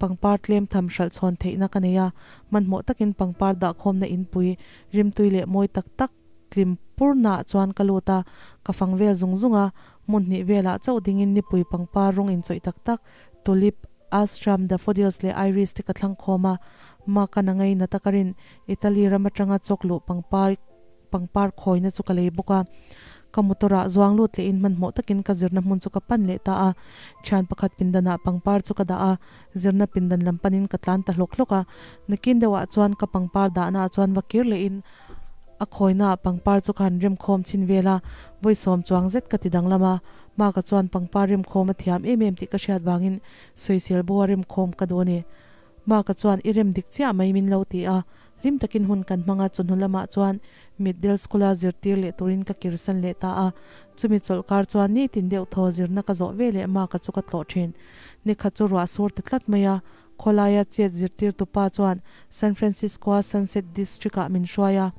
pangpar tlem tham hralh chhawn theihna ka nei a, hmanhmawh takin pangpar dahkhawmna inpui rimtui leh mawi tak tak tlim purnaah chuan ka lut a, ka fang vel zung zung a, hmun hnih velah chauh dingin nipui pangpar rawng inchawih tak tak tulip, astram, daffodils leh iris te ka thlang khawm a, Maka na ngaina taka rin Italy ram atanga chawk luh pangpar pangpar khawina chu ka lei bawk a. Ka motor ah zuang lut leh in hmanhmawh takin ka zirna hmun chu ka pan leh ta a. Thian pakhat pindan ah pangpar chu ka dah a, zirna pindan lam panin ka tlan ta hlawk hlawk a. Nakin deuh ah chuan ka pangpar dahna ah chuan va kir leh in a khawina ah pangpar chu ka han rem khawm chhin vel a, vawi sawm chuang zet ka ti danglam a. Maka chuan pangpar rem khawm a thiam em em tih ka hriat vangin sawisel bo a rem khawm ka duh a ni. Mark-a chuan i rem dik chiah mai min lo ti a, hlim takin hun kan hmang a, chawhnu lamah chuan Mitdel School-a zirtir leh turin ka kirsan leh ta a, chumi chawlhkar chuan nitin deuh thaw zirna ka zawh ve leh Mark-a chu ka tlawh thin. Nikhat chu ruah sur ta tlat mai a, Khawlaia chet zirtirtu pa chuan San Francisco-a Sunset District-ah min hruai a.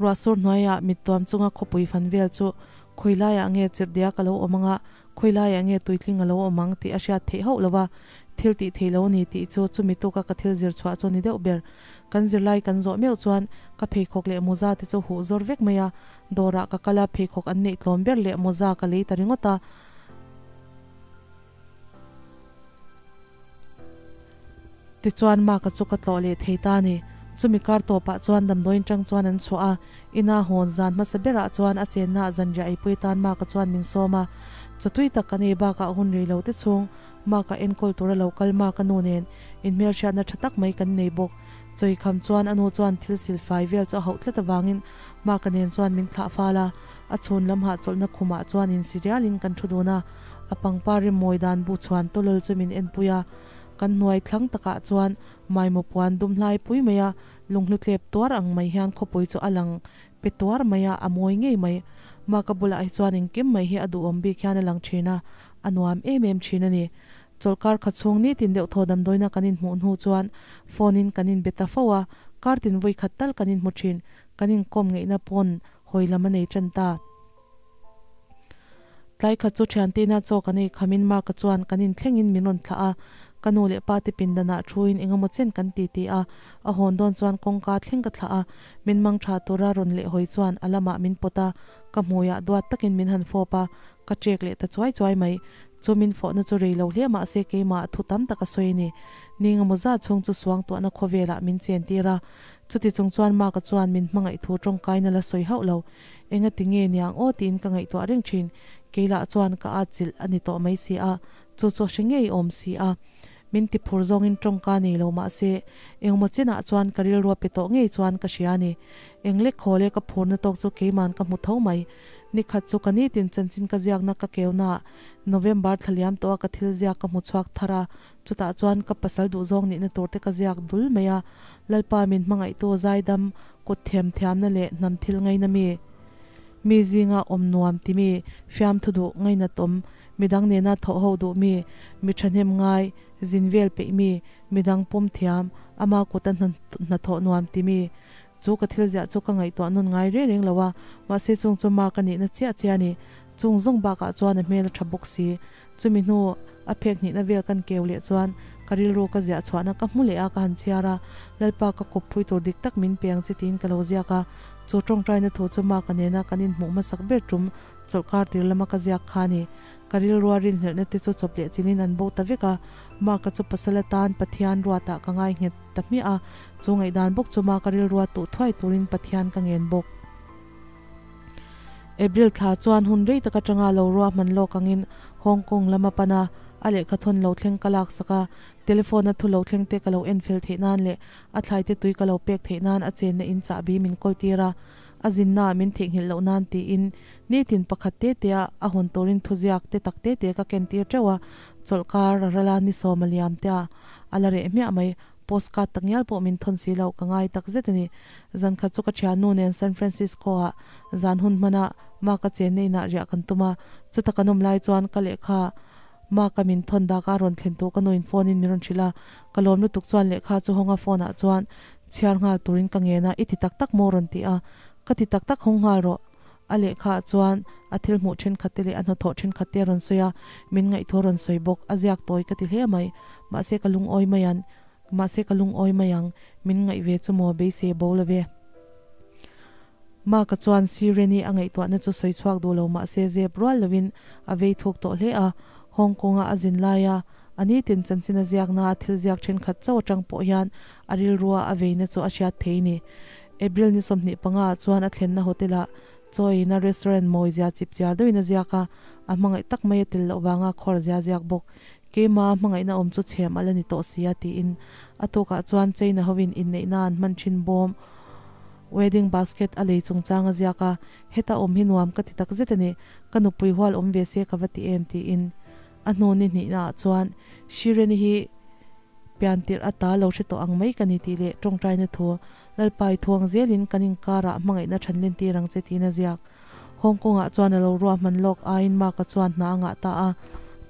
Ruahsur hnuaiah mittuam chunga khawpui fan vel chu khawi laiah nge chirhdia ka lo awm anga, khawi laiah nge tuitling a lo awm ang tih a hriat theih hauh lo va, thil tih theih lo a ni tih chu chumi tuka ka thil zir chhuah chu a ni deuh ber. Kan zirlai kan zawh meuh chuan ka pheikhawk leh mawza te chu huh zawr vek mai a, dawrah ka kal a, pheikhawk an neih tlawm ber leh mawza ka lei ta ringawt a. Tichuan Mark-a chu ka tlawh leh thei ta a ni. Chumi kar tawpah chuan damdawiin tang chuan an chhuah a, ina hawn zan hmasa berah chuan a chennaah zanriah eipui tan Mark-a chuan min sawm a. Chawtui tak kan ei bakah hun rei lo te chhung Mark-a enkawl tura lo kal Mark-a nu nen inhmelhriatna tha tak mai kan nei bawk. Chawikham chuan a nu chuan thil silfai vel chu a hauh tlat avangin Mark-a nen chuan min thlah fal a. A chhun lam hahchawlhna khumah chuan insi rialin kan thu dun a, a pangpar rimmawi dan bu chhuan tawlawl chu min enpui a. Kan hnuai thlang takah chuan maimaw puan dum hlai pui mai a, lunghlu tlep tuar ang mai hian khawpui chu a lang pe tuar mai a, a mawi ngei mai. Maka bulah hi chuan engkim mai hi a duhawm bik hian a lang thin a, a nuam em em thin a ni. Chawlhkar kha chhung nitin deuh thaw damdawiina kan inhmuh hnu chuan phone in kan inbe ta fo a, kar tin vawi khat tal kan inhmu thin, kan inkawm ngeihna pawn hawi lam a nei tan ta. Tlai khat chu thianteina chaw kan ei khamin Mark-a chuan kan inthlengin min rawn thlah a, ka nu leh pa te pindanah thuin engemaw chen kan ti ti a, a hawn dawn chuan kawngka thleng ka thlah a, min mang tha tura rawn leh hawi chuan a lamah min pawt a, ka hmuiah duat takin min han fawp a, ka ṭek leh ta chuai chuai mai. Chu min fawhna chu rei lo hle mahse keimah thu tam tak a sawi a ni. Ni engemaw zat chhung chu suangtuahna khawvelah min chentir a, chuti chung chuan Mark-a chuan min hmangaih thu tawngkaina la sawi hauh lo. Enga ti nge niang aw tiin ka ngaihtuah reng thin. Kei lah chuan ka at chilh a ni tawh mai si a, chu chu a hre ngei awm si a. Min ti phur zawngin tawngka nei lo mah se, engmaw chinah chuan ka rilrua pe tawh ngei chuan ka hria a ni. Eng lek khaw le ka phurna tawk chu keiman ka hmu tho mai. Nikhat chu ka nitin chanchin ka ziakna ka keunaah November thla liam tawha ka thil ziak ka hmu chhuak thar a, chutah chuan ka pasal duhzawng nihna tur te ka ziak dul mai a. Lalpa min hmangaihtu zaidam kut themthiamna leh hnam thil ngaina mi, mi zinga awm nuam ti mi, fiamthu duh ngainat awm, midang nena thawh ho duh mi, mi thahnem ngai, zin vel peih mi, midang pawm thiam, ama kuta hnathawh nuam ti mi. Chu ka thil ziah chu ka ngaihtuah nun ngai reng reng lo a, mahse chung chu mark a nihna chiah chiah a ni. Chung zawng bakah chuan a hmel a tha bawk si. Chumi hnu a phek hnihna vel kan keu leh chuan ka rilru ka ziah chhuahna ka hmu leh a, ka han chhiar a, Lalpa ka kawp phui tur dik tak min pe ang che tiin ka lo ziak a. Chu tawngtaina thu chu Mark-a nena kan inhmuh hmasak ber tum chawlhkar tir lama ka ziak kha a ni. Ka rilrua rinhlelhna te chu chawp leh chilhin an bo ta vek a, Mark-a chu pasal atan Pathian ruatah ka ngai nghet ta hmiah a, chu ngaihdan bawk chu Mark-a rilrua tuh thuai turin Pathian ka ngen bawk. April thla chuan hun rei tak atanga lo ruahman lawk angin Hong Kong lam a pan a, a lehkha thawn lo thleng ka laksak a, telephone a thu lo thleng te ka lo en fel theih nan leh a thlai te tui ka lo pek theih nan a chenna in chahbi min kawl tir a, a zinna ah min theihnghilh loh nan tiin nitin pakhat te te a a hawn turin thuziak te tak te te ka ken tir teuh a, chawlhkar a ral a ni sawm a liam te a a la reh hmiah mai. Postcard tak ngial pawh min thawn si lo, ka ngai tak zet a ni. Zan khat chu ka thiannu nen San Francisco-ah zan hun hmana Mark-a chenna inah riah kan tum a, chuta kan awm lai chuan ka lehkha Mark-a min thawn dak a rawn thlen tur ka nuin phone-in min rawn hrilh a, ka lawm lutuk chuan lehkha chu hawnga phone-ah chuan chhiar nghal turin ka ngen a, i ti tak tak maw rawn ti a, ka ti tak tak hawng nghal rawh. A lehkhaah chuan a thil hmuh thenkhat te leh a hnathawh thenkhat te a rawn sawi a, min ngaihthua rawn sawi bawk. A ziak tawi ka ti hle mai. Mahse ka lungawi mai an, mahse ka lungawi mai ang, min ngaih ve chu maw beisei a bo lo ve. Mark-a chuan Sireni a ngaihtuahna chu sawi chhuak duh lo mahse zep rual loin a vei thuk tawh hle a. Hong Kong-a a zin laia a nitin chanchin a ziakna a thil ziak thenkhat chauh atang pawh hian a rilrua a veina chu a hriat thei ni. April ni 25 ah chuan a thlenna hotel ah chaw eina restaurant mawi zia chip chiar deuhin a ziak a, a hmangaih tak mai a tel loh vanga khuar zia ziak bawk. Keima hmangaihna awm chu chhem a la ni tawh si a tiin a tukah chuan China hovin inneihna an hman thin bawm wedding basket a lei chungchang a ziak a, heta awm hi nuam ka ti tak zet a ni, ka nupui hual awm ve se ka va ti em tiin a hnu ni hnihna ah chuan Shireni hi Pian tirh ata lo hre tawh ang mai ka ni tih leh tawngtaina thu Lalpa i thuang zelin kan inkarah hmangaihna than lentir ang che tiin a ziak. Hong Kong ah chuan a lo ruahman lawk aiin Mark-a chuan hna a ngah ta a.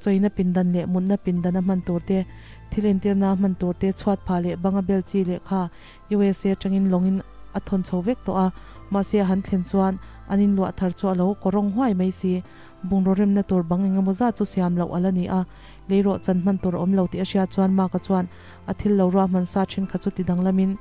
Chawina pindan leh mutna pindana hman tur te, thil entirna hman tur te, chhuat phah leh banga bel chi lehkha USA atangin lawngin a thawn chho vek tawh a, mahse a han thlen chuan an inluah thar chu a lo kawrawng huai mai si. Bungraw remna tur bang engemaw zat chu siam loh a la ni a, leirawh chan hman tur a awm lo tih a hriat chuan Mark-a chuan a thil lo ruahman sa thenkhat chu ti danglamin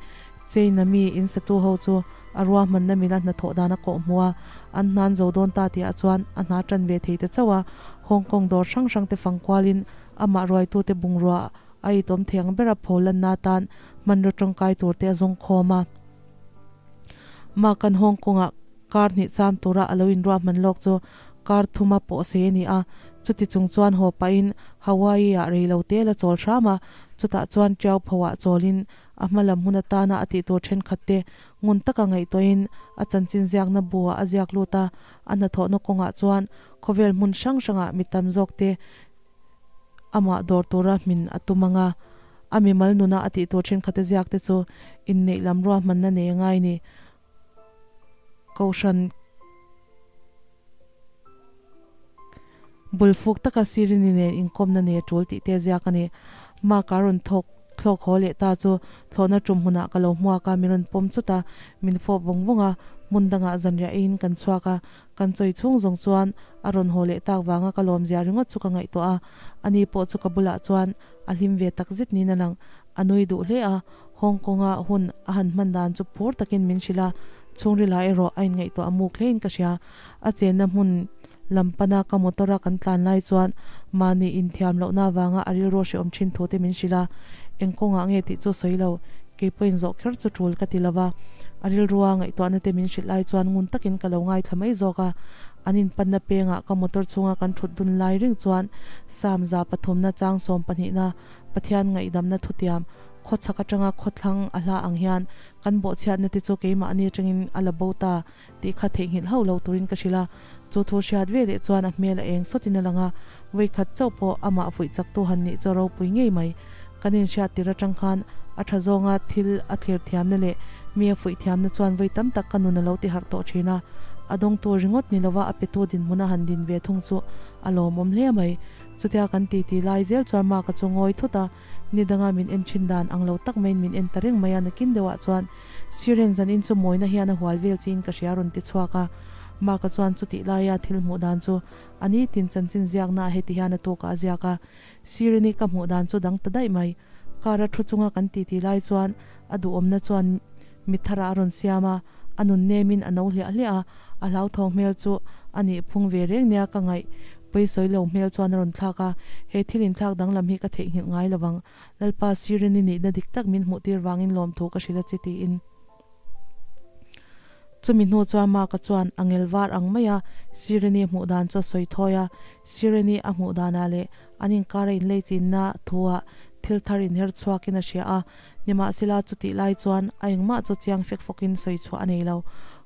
China mi insatu ho chu a ruahmanna mila hnathawh dan a kawh hmu a, an hnan zo dawn ta tihah chuan a hna tan ve thei ta chauh a, Hong Kong dawr hrang hrang te fang kualin amah ruaitute bungrua a itawm thei ang bera pho lanna atan hmanraw tangkai tur te a zawng khawm a. Mah kan Hong Kong-ah kar hnih cham tura a lo inruahman lawk chu kar thuma pawh sei a ni a, chuti chung chuan haw pahin Hawaii-ah reilote la chawl hram a, chutah chuan Tiau phoah chawlin A hma lam hun atana a tih tur thenkhat te ngun taka ngaihtuahin a chanchin ziakna bu-ah a ziak lut a, a hnathawhna kawngah chuan khawvel hmun hrang hrangah mi tam zawk te amah dawr tura hmin a tum ang a. A mimal nuna a tih tur thenkhat te ziak te chu inneih lam ruahmanna nei a ngai ni. Kohhran bulfuk taka Sirini nen inkawmna nei a tul tih te ziak a ni. Mark a rawn thawk thlawk haw leh ta chu thlawhna tum hmunah ka lo hmuak a, min rawn pawm chawt a, min fawp vawng vawng a, hmun dangah zanriah eiin kan chhuak a, kan chawi chhung zawng chuan a rawn haw leh tak vanga ka lawmzia ringawt chu ka ngaihtuah a, ani pawh chu ka bulah chuan a hlim ve tak zet niin a lang, a nui duh hle a. Hong Kong-a hun a han hman dan chu phur takin min hrilh a, chhungrila erawh a inngaihtuah a muk hlein ka hria. A chenna hmun lam pana ka motor-a kan tlan lai chuan mahni inthiam lohna avanga a rilru hrehawm thin thu te min hrilh a, eng kawngah nge tih chu sawi lo, kei pawhin zawh kher chu tul ka ti lo va. A rilrua ngaihtuahna te min hrilh lai chuan ngun takin ka lo ngaithla mai zawk a, an inpanna pengah ka motor chhunga kan thut dun lai ring chuan Sam za pathumna chang sawm pahnihna Pathian ngaihdamna thutiam Khawchhak atanga khawthlang a hla ang hian kan bawhchhiatna te chu keimahni atangin a la bo ta tih kha theihnghilh hauh lo turin ka hrilh a. Chu thu hriat ve leh chuan a hmel a eng sawtin a lang a, vawikhat chauh pawh amah fuih chaktu han nih chu a ropui ngei mai. Kan inhriat tir atang khan a tha zawnga thil a thlir thiamna leh mi a fuih thiamna chuan vawi tam tak ka nun a lo ti harh tawh thin a. A dawngtu ringawt ni lova a petu dinhmun a han din ve thung chu a lawmawm hle mai. Chutia kan titi lai zel chuan Mark-a chu ngawi thut a. Ni danga min en thin dan ang lo tak maiin min en ta reng mai a, nakin deuhah chuan Siren zan in chu mawina hian a hual vel chiin ka hria rawn ti chhuak a. Mark-a chuan chutih laia thil hmuh dan chu a ni tin chanchin ziaknaah heti hian a tukah a ziak a, Siren-i ka hmuh dan chu dang ta daih mai. Car-a thu chunga kan titi lai chuan a duhawmna chuan mi tharah a rawn siam a, a nun nemin a no hliah hliah a, a hlauthawng hmel chu a nih phung ve reng nia ka ngaih Pawisawi lo hmel chuan a rawn thlak a, he thil inthlak danglam hi ka theihnghilh ngai lo vang. Lalpa Sirin i nihna dik tak min hmuhtir vangin lawmthu ka hrilh a che tiin. Chumi hnu chuan Mark-a chuan a ngel var ang mai a, Sirin-i hmuh dan chu a sawi thawi a. Sirin-i a hmuh danah leh an inkara inleichinna thu-ah thil thar inher chhuakin a hria a, Nimahsela chutih lai chuan a engmah chu chiang fek fawkin sawi chhuah a nei lo.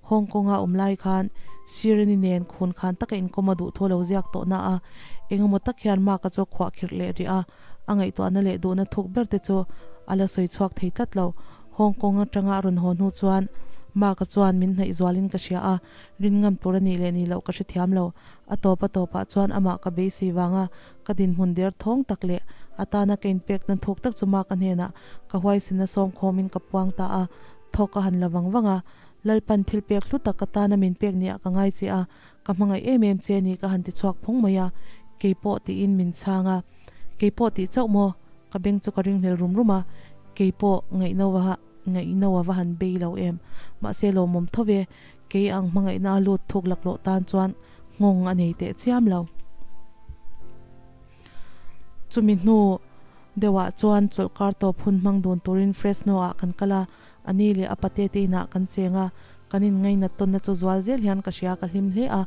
Hong Kong-a awm lai khan Sireni nen khun khan taka inkawm a duh thu lo ziak tawh na a, engemaw tak hian Mark-a chu a khuah khirh leh rih a, a ngaihtuahna leh duhna thuk ber te chu a la sawi chhuak thei tlat lo. Hong Kong atanga a rawn haw hnu chuan Mark-a chuan min hnaih zualin ka hria a, rin ngam tur a nih leh nih loh ka hrethiam lo. A tawp a tawpah chuan amah ka beisei vanga Ka dinhmun der thawng tak leh a tana ka inpekna thuk tak chu Mark-a hnenah ka huaisinna sawm khawmin ka puang ta a, thawk ka han la vang vang a. Lalpan thil pek hlu tak ka tana min pek niah ka ngai che a, ka hmangaih em em che ni ka han ti chhuak phung mai a, keipawh tiin min chhang a. Keipawh tih chauh maw? Ka beng chu ka ringhlel rum rum a, keipawh ngaihno ngaihno a va han bei lo em. Mahse lawmawm tho ve, kei ang hmangaihna a lut thuk laklawh tan chuan nghawng a nei teh chiam lo. Chumi hnu deuhah chuan chawlhkar tawp hun hmang dun turin Fresno-ah kan kal a, a ni leh a pate te inah kan cheng a, kan inngainat tawnna chu zual zel hian ka hria ka hlim hle a.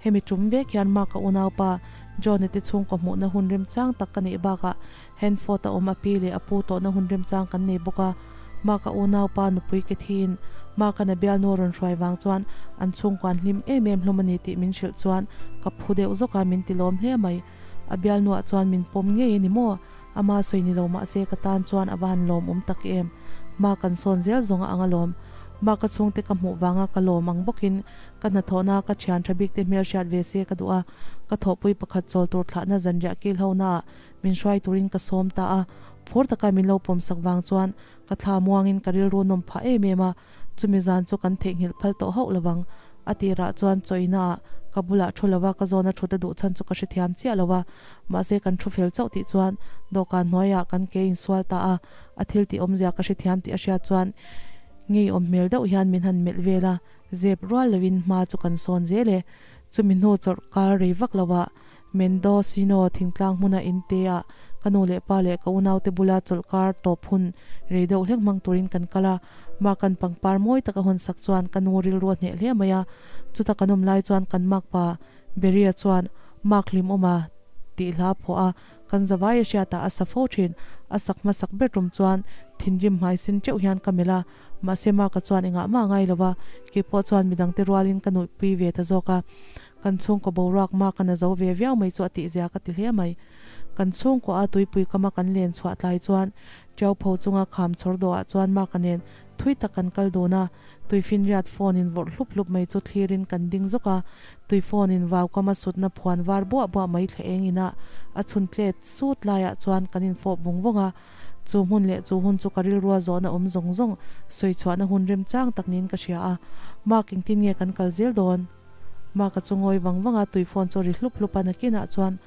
Hemi tum vek hian Mark-a unaupa John-a te chhungkaw hmuhna hun remchang tak ka neih bakah Hanford-a awm a pi leh a pu tawhna hun remchang kan nei bawk a. Mark-a unaupa nupui Kathy-in Mark-a'n a bialnu a rawn hruai vang chuan an chhungkuan hlim em em hlawm a ni tih min hrilh chuan ka phu deuh zawk a, min ti lawm hle mai. A bialnuah chuan min pawm ngei a ni maw? Ama sawi ni lo mahse ka tan chuan a va han lawmawm tak em. Mark an sawn zel zawng a ang alawm. Mark-a chhungte ka hmuh vanga ka lawm ang bawkin ka hnathawhna ka thian tha bikte hmel hriat ve se ka duh a, ka thawhpui pakhat chawl tur thlahna zanriah kil ho naah min hruai turin ka sawm ta a, phur taka min lo pawmsak vang chuan ka thla muangin ka rilru nawm phah em em a, chumi zan chu kan theihnghilh phal tawh hauh lovang. A tirah chuan chawinaah ka bulah thu lova ka zawna thut a duh chhan chu ka hrethiam chiah lo a, mahse kan thu fel chauh tih chuan dawhkan hnuaiah kan ke insual ta a, a thil tih awmzia ka hrethiam tih a hriat chuan ngeiawm hmel deuh hian min han melh vel a, zep rual loin hma chu kan sawn zel e. Chumi hnu chawrh kar rei vak lovah Mendocino thingtlang hmuna inte ah ka nu leh pa leh ka unaute bula chawlhkar tawp hun rei deuh hlek hmang turin kan kal a, Mark-a'n pangpar mawi taka hawn sak chuan ka nu rilru a hneh hle mai a, chuta kan awm lai chuan kan makpa Beria chuan Mark hlimawma tih hla phuah a, kan zavai a hriatah a sa fo thin, a sak hmasak ber tum chuan thinrim hmai sin teuh hian ka melh a, mahse Mark-a chuan engah mah a ngai lo va, keipawh chuan midangte rualin ka nuihpui ve ta zawk a. Kan chhungkaw boruak mak a na zo ve viau mai chu a tihzia ka ti hle mai. Kan chhungkaw a tuipui kama kan len chhuah tlai chuan Tiau pho chunga kham chhawr dawhah chuan Mark-a nen thui tak kan kal dun a, tuifinriat phone in vawrh hlup hlup mai chu thlirin kan ding zawk a, tui phone in vau kama sutna phuan var buah buah mai thla eng ina a chhun tlet sut laiah chuan kan infawp vung vung a. Chu hmun leh chu hun chu ka rilrua zawhna awm zawng zawng sawi chhuahna hun remchang tak niin ka hria a, Mark engtin nge kan kal zel dawn? Mark-a chu ngawi vang vang a, tui phone chu a ri hlup hlup a, nakinah chuan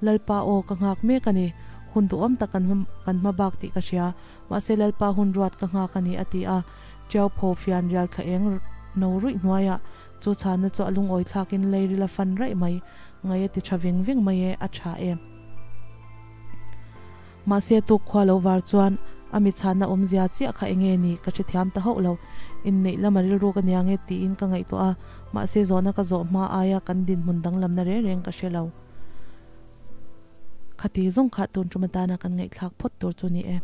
Lalpa aw ka nghak mek a ni, hun duhawm tak kan kan hma bak tih ka hria, mahse Lalpa hun ruat ka nghak a ni a ti a, Tiau pho fian rial thla eng no ruih hnuaiah chu chhanna chu a lungawi thlakin leiril a fan raih mai, ngai a ti tha veng veng mai e, a tha e. Mahse tuk khua lo var chuan a mi chhanna awmzia chiah kha enge ni ka hrethiam ta hauh lo. Inneih lama rilru ka nia nge tiin ka ngaihtuah a, mahse zawhna ka zawh hma aia kan dinhmun danglamna reng reng ka hre lo. Khati zawng kha tun tum atana kan ngaihthlak phawt tur chu ni e.